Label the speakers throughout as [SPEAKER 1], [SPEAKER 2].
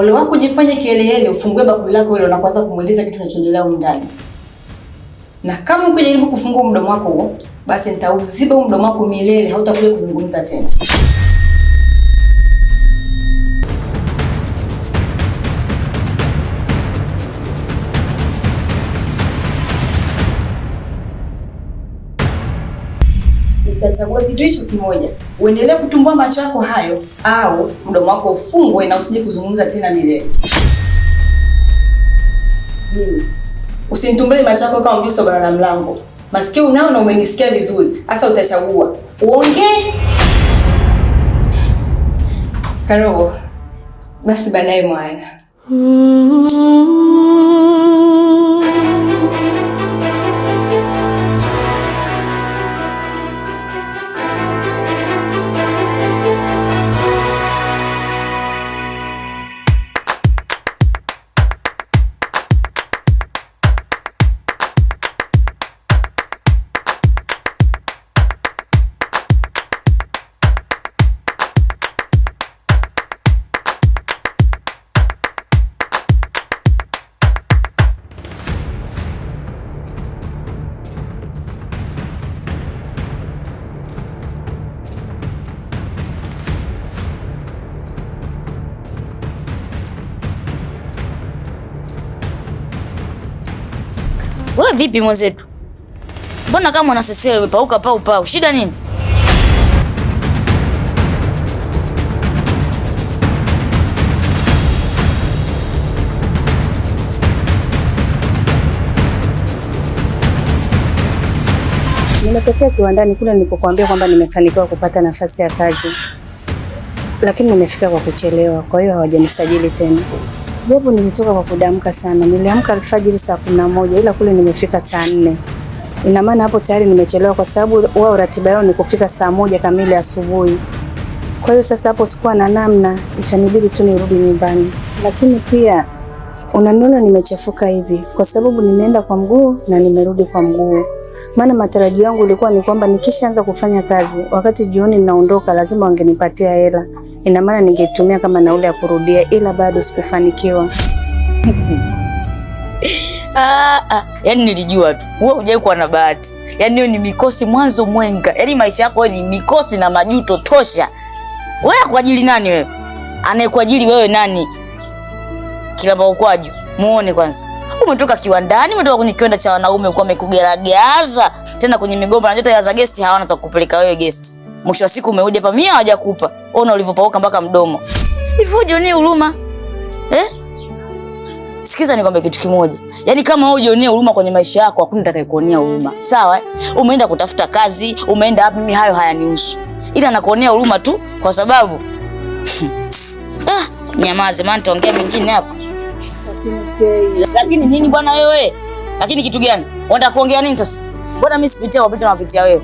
[SPEAKER 1] Ole wako ujifanye kihelehele, ufungue bakuli lako hilo na kuanza kumueleza kitu kinachoendelea humu ndani. Na kama ukijaribu kufungua mdomo wako huo, basi nitauziba mdomo wako milele, hautakuja kuzungumza tena. Utachagua kitu hicho kimoja, uendelee kutumbua macho yako hayo, au mdomo wako ufungwe na usije kuzungumza tena milele. Usinitumbue macho yako kama mjusi bwana na mlango. Masikio unao na umenisikia vizuri. Sasa utachagua uongee. Karibu. Basi baadaye mwana.
[SPEAKER 2] Wewe vipi mwenzetu? Mbona kama unasesea umepauka pau pau? Shida nini?
[SPEAKER 3] Nimetokea kiwandani kule nilipokuambia kwamba nimefanikiwa kupata nafasi ya kazi, lakini nimefika kwa kuchelewa, kwa hiyo hawajanisajili tena. Japo nilitoka kwa kudamka sana, niliamka alfajiri saa 11 ila kule nimefika saa 4. Ina maana hapo tayari nimechelewa, kwa sababu wao ratiba yao ni kufika saa 1 kamili asubuhi. Kwa hiyo sasa hapo sikuwa na namna, ikanibidi tu nirudi nyumbani. Lakini pia unaniona nimechafuka hivi kwa sababu nimeenda kwa mguu na nimerudi kwa mguu. Maana matarajio yangu ilikuwa ni kwamba nikishaanza kufanya kazi, wakati jioni ninaondoka, lazima wangenipatia hela. Ina maana ningetumia kama nauli ya kurudia, ila bado sikufanikiwa.
[SPEAKER 2] Yaani nilijua tu wewe hujai kuwa na bahati. Yaani hiyo ni mikosi mwanzo mwenga. Yaani maisha yako wewe ni mikosi na majuto tosha. Wewe kwa ajili nani wewe? Anayekuajili wewe nani? Kilamba ukwaju. Muone kwanza. Umetoka kiwandani, umetoka kwenye kiwanda cha wanaume uko amekugeragaza tena kwenye migomba na joto za guest hawana za kukupeleka wewe guest. Mwisho wa siku umekuja hapa mia hawajakupa. Ona ulivyopauka mpaka mdomo. Hivi hujionee huruma? Eh? Sikiza nikwambie kitu kimoja. Yaani kama wewe hujionee huruma kwenye maisha yako hakuna atakayekuonea huruma. Sawa eh? Umeenda kutafuta kazi, umeenda wapi, mimi hayo hayanihusu. Ila nakuonea huruma tu kwa sababu nyamaze maana nitaongea mengine hapa. Lakini nini bwana wewe? Lakini kitu gani? Unataka kuongea nini sasa? Mbona mimi sipitia mapito napitia wewe?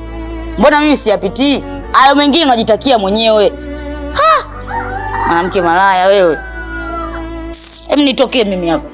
[SPEAKER 2] Mbona mimi siyapitii? Hayo mengine unajitakia mwenyewe. Ha! Mwanamke malaya wewe. Hem, nitokee mimi hapa.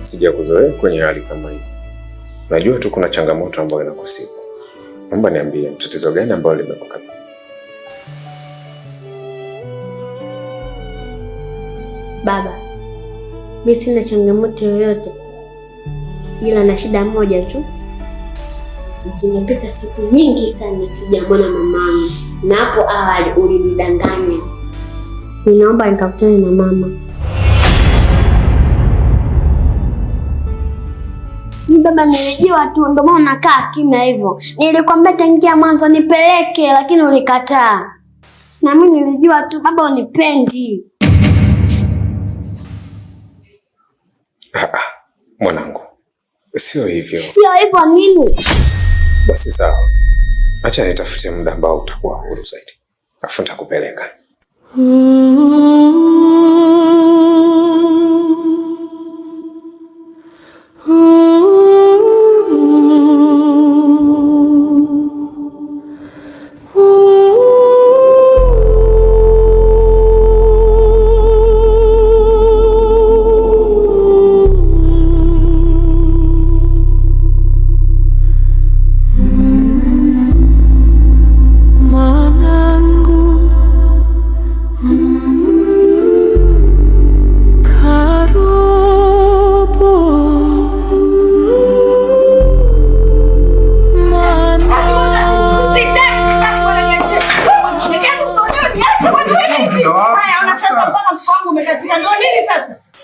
[SPEAKER 4] Sijakuzoea kwenye hali kama hii. Najua tu kuna changamoto ambayo inakusibu. Naomba niambie ni tatizo gani ambalo limekukabili?
[SPEAKER 5] Baba, mimi sina changamoto yoyote, Ila na shida moja tu. Zimepita siku nyingi sana sijamwona mamangu, na hapo awali ulinidanganya. Ninaomba nikakutane na mama. Mimi baba, nilijua tu, ndio maana nakaa kimya hivyo. Nilikwambia tangia mwanzo nipeleke, lakini ulikataa. Na mimi nilijua tu baba unipendi.
[SPEAKER 4] Ah, mwanangu, sio hivyo.
[SPEAKER 5] Sio hivyo nini?
[SPEAKER 4] Basi sawa, acha nitafute muda ambao utakuwa huru zaidi, afu nitakupeleka.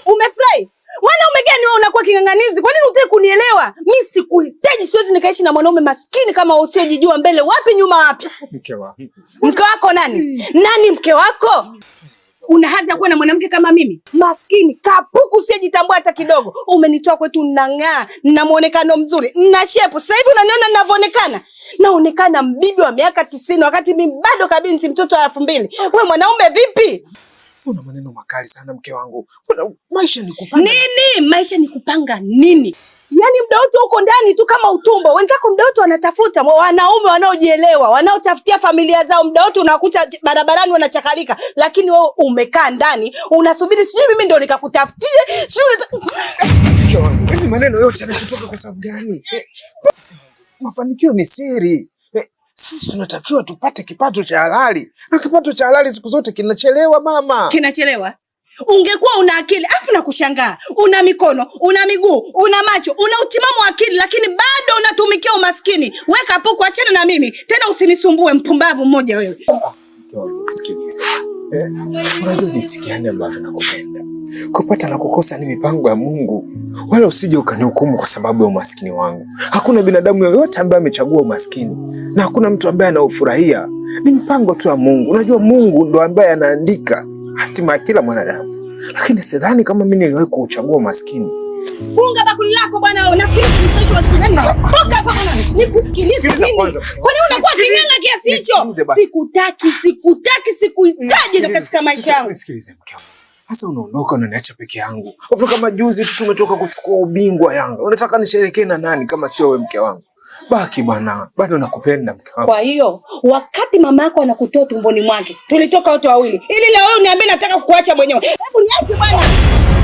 [SPEAKER 3] Umefurahi? Mwanaume gani wewe unakuwa king'ang'anizi? Kwa nini hutaki kunielewa? Mimi sikuhitaji, siwezi nikaishi na mwanaume maskini kama usiyejijua mbele wapi nyuma wapi.
[SPEAKER 4] Mke wangu.
[SPEAKER 3] Mke wako nani? Nani mke wako? Una hadhi ya kuwa na mwanamke kama mimi? Maskini, kapuku usiyejitambua hata kidogo. Umenitoa kwetu nang'aa, na muonekano mzuri, na shepu. Sasa hivi unaniona ninavyoonekana? Naonekana mbibi wa miaka 90 wakati mimi bado kabinti mtoto wa 2000. Wewe mwanaume vipi?
[SPEAKER 4] Una maneno makali sana mke wangu. Kuna maisha ni kupanga.
[SPEAKER 3] Nini? Maisha ni kupanga nini? Yaani muda wote uko ndani tu kama utumbo. Wenzako muda wote wanatafuta wanaume wanaojielewa, wanaotafutia familia zao, muda wote unakuta barabarani wanachakalika, lakini wewe umekaa ndani unasubiri sijui mimi ndio nikakutafutie, sijui
[SPEAKER 4] Mke wangu, hivi maneno yote yanakutoka kwa sababu gani? Mafanikio ni siri. Sisi tunatakiwa tupate kipato cha halali, na kipato cha halali siku zote kinachelewa mama.
[SPEAKER 3] Kinachelewa? Ungekuwa una akili, afu na kushangaa, una mikono, una miguu, una macho, una utimamu wa akili, lakini bado unatumikia umaskini. Weka puku, achana na mimi tena, usinisumbue mpumbavu mmoja wewe.
[SPEAKER 4] Sikiliza, unajua jinsi gani ambavyo nakupenda. Kupata na kukosa ni mipango ya Mungu, wala usije ukanihukumu kwa sababu ya umaskini wangu. Hakuna binadamu yoyote ambaye amechagua umaskini na hakuna mtu ambaye anaufurahia. Ni mpango tu wa Mungu. Unajua Mungu ndo ambaye anaandika hatima ya kila mwanadamu, lakini sidhani kama mimi niliwahi kuuchagua umaskini.
[SPEAKER 3] Funga bakuli lako bwana wewe. Nafikiri kumshawishi watu gani? Toka hapa bwana. Nikusikilize nini? Kwa nini unakuwa king'ang'a kiasi hicho? Sikutaki, sikutaki, sikuhitaji katika maisha yangu.
[SPEAKER 4] Nisikilize mke wangu. Sasa unaondoka unaniacha peke yangu. Alafu kama juzi tu tumetoka kuchukua ubingwa Yanga. Unataka nisherehekee na nani kama sio wewe mke wangu? Baki bwana, bado nakupenda mke wangu.
[SPEAKER 3] Kwa hiyo wakati mama yako anakutoa tumboni mwake, tulitoka wote wawili. Ili leo wewe uniambie nataka kukuacha mwenyewe. Hebu niache bwana.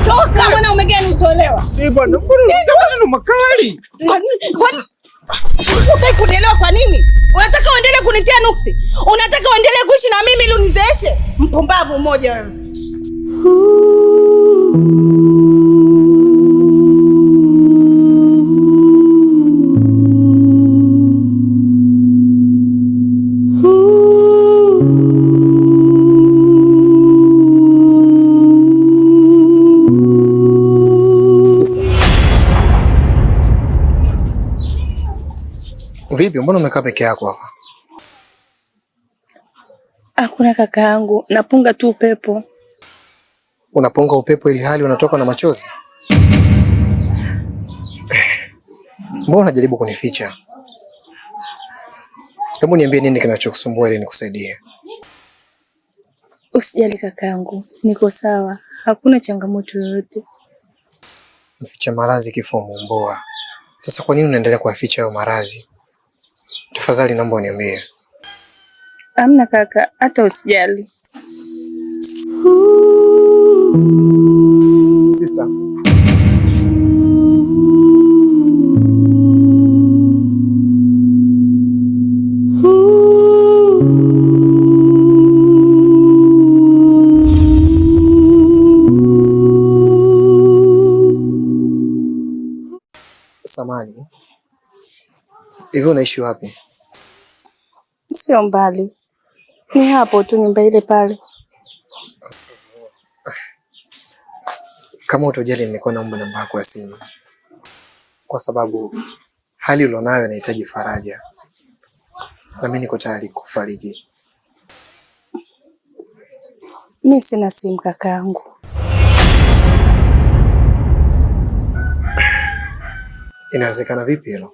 [SPEAKER 3] Toka bwana, umegani usolewa.
[SPEAKER 4] Si bwana, mbona maneno makali?
[SPEAKER 3] Kwa nini? Hutaki kunielewa kwa nini? Unataka uendelee kunitia nuksi? Unataka uendelee kuishi na mimi ili unizeeshe? Mpumbavu mmoja wewe.
[SPEAKER 4] Vipi, mbona umekaa peke yako hapa?
[SPEAKER 3] Hakuna kaka yangu, napunga tu upepo.
[SPEAKER 4] Unapunga upepo ili hali unatoka na machozi? Mbona unajaribu kunificha? Hebu niambie nini kinachokusumbua ili nikusaidie.
[SPEAKER 3] Usijali kaka yangu, niko sawa, hakuna changamoto yoyote.
[SPEAKER 4] Mficha maradhi kifo muumboa. Sasa kwa nini unaendelea kuyaficha hayo maradhi? Tafadhali naomba uniambie.
[SPEAKER 3] Hamna kaka, hata usijali.
[SPEAKER 4] Sister.
[SPEAKER 6] Samani, hivi unaishi wapi?
[SPEAKER 3] Sio mbali, ni hapo tu, nyumba ile pale.
[SPEAKER 6] Kama utojali, nilikuwa naomba namba yako ya simu, kwa sababu hali ulionayo inahitaji faraja, na mimi niko tayari kufariji.
[SPEAKER 3] Mi sina simu kakaangu.
[SPEAKER 6] Inawezekana vipi hilo?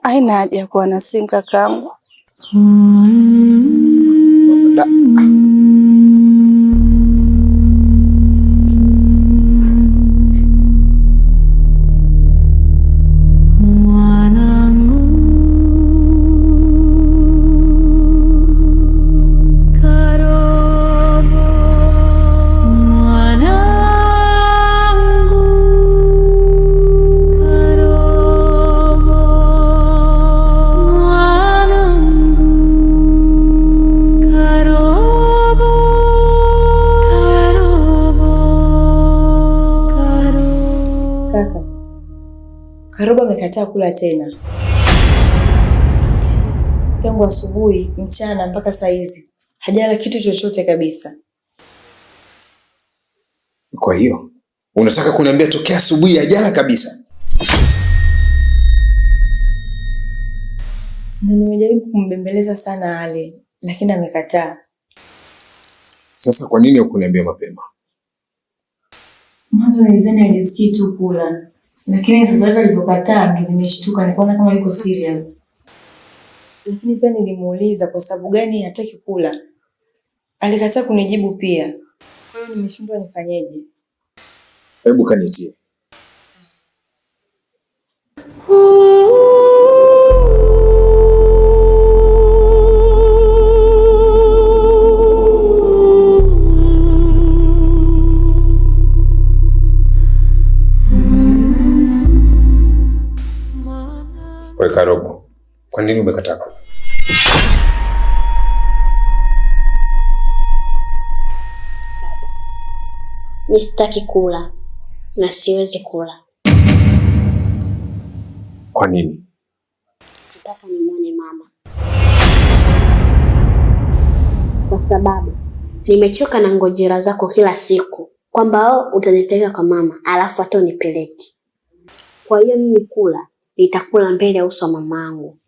[SPEAKER 3] Haina haja ya kuwa na simu kakaangu.
[SPEAKER 6] Da.
[SPEAKER 1] Kaka, Karobo amekataa kula tena tangu asubuhi, mchana mpaka saa hizi hajala kitu chochote kabisa.
[SPEAKER 4] Kwa hiyo unataka kuniambia tokea asubuhi hajala kabisa?
[SPEAKER 1] Na nimejaribu kumbembeleza sana ale, lakini amekataa.
[SPEAKER 4] Sasa kwa nini hukuniambia mapema?
[SPEAKER 1] Mwanzo nilizani hajisikii tu kula, lakini sasa hivi alivyokataa ndo nimeshtuka, nikaona kama yuko serious. Lakini pia nilimuuliza kwa sababu gani hataki kula, alikataa kunijibu pia. Kwa hiyo nimeshindwa nifanyeje.
[SPEAKER 4] Hebu kanitie. Wewe Karobo, kwa nini umekataa kula?
[SPEAKER 5] Mi sitaki kula na siwezi kula
[SPEAKER 4] Kwa nini?
[SPEAKER 5] mpaka nimwone mama, kwa sababu nimechoka na ngojera zako kila siku kwamba o utanipeleka kwa mama alafu hata unipeleki. Kwa hiyo mimi kula nitakula mbele ya uso wa mamangu.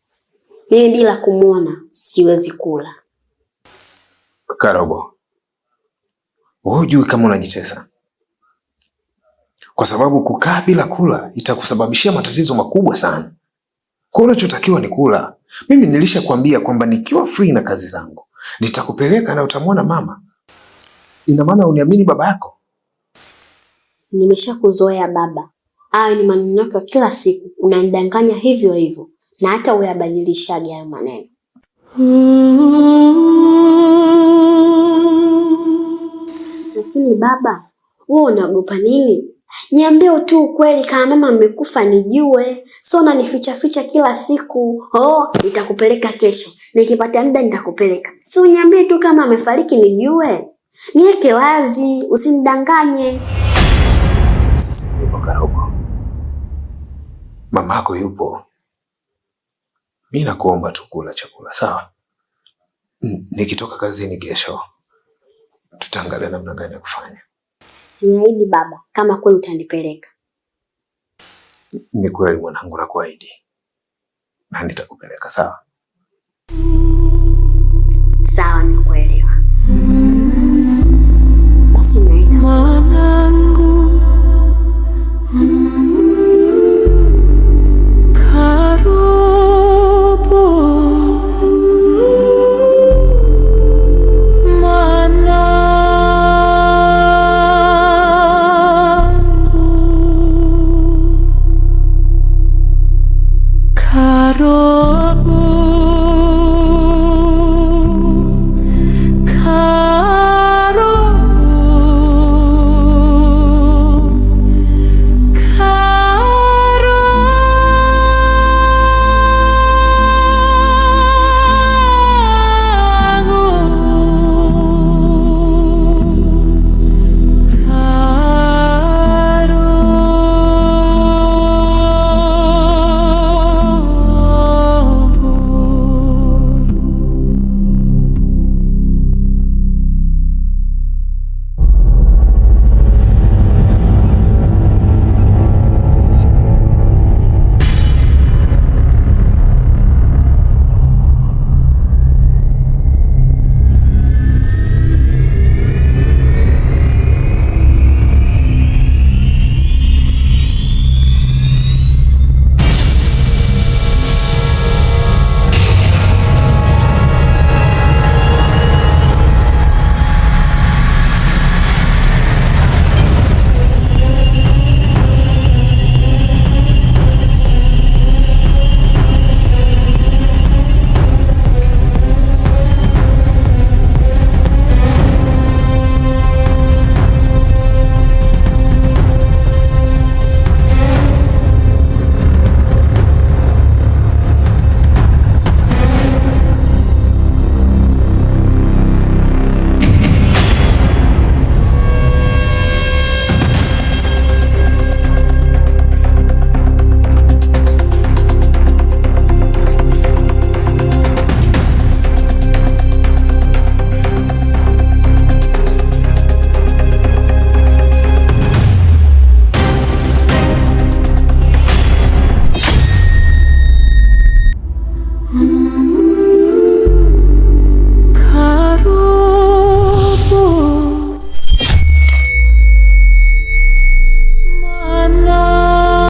[SPEAKER 5] Mimi bila kumwona siwezi kula.
[SPEAKER 4] Karobo, wewe hujui kama unajitesa, kwa sababu kukaa bila kula itakusababishia matatizo makubwa sana. Kwa hiyo unachotakiwa ni kula. Mimi nilishakwambia kwamba nikiwa free na kazi zangu nitakupeleka na utamwona mama. Ina maana uniamini baba yako?
[SPEAKER 5] Nimeshakuzoea baba, hayo ni maneno yako ya kila siku, unanidanganya hivyo hivyo na hata uyabadilishage hayo maneno. Lakini baba, wewe unaogopa nini? Niambie tu ukweli, kama mama amekufa nijue, sio unanificha ficha kila siku. Oh, nitakupeleka kesho, nikipata muda nitakupeleka. Si uniambie tu kama amefariki nijue, niweke wazi, usinidanganye.
[SPEAKER 4] Sasa hivyo Karobo, mamako yupo, mi nakuomba tu kula chakula, sawa? Nikitoka kazini kesho tutaangalia namna gani ya kufanya.
[SPEAKER 5] Niahidi baba, kama kweli utanipeleka.
[SPEAKER 4] Ni kweli mwanangu, nakuahidi na nitakupeleka, sawa?
[SPEAKER 5] Sawa, nimekuelewa. Basi naenda.
[SPEAKER 7] Mwanangu, Karobo, mwanangu, Karobo.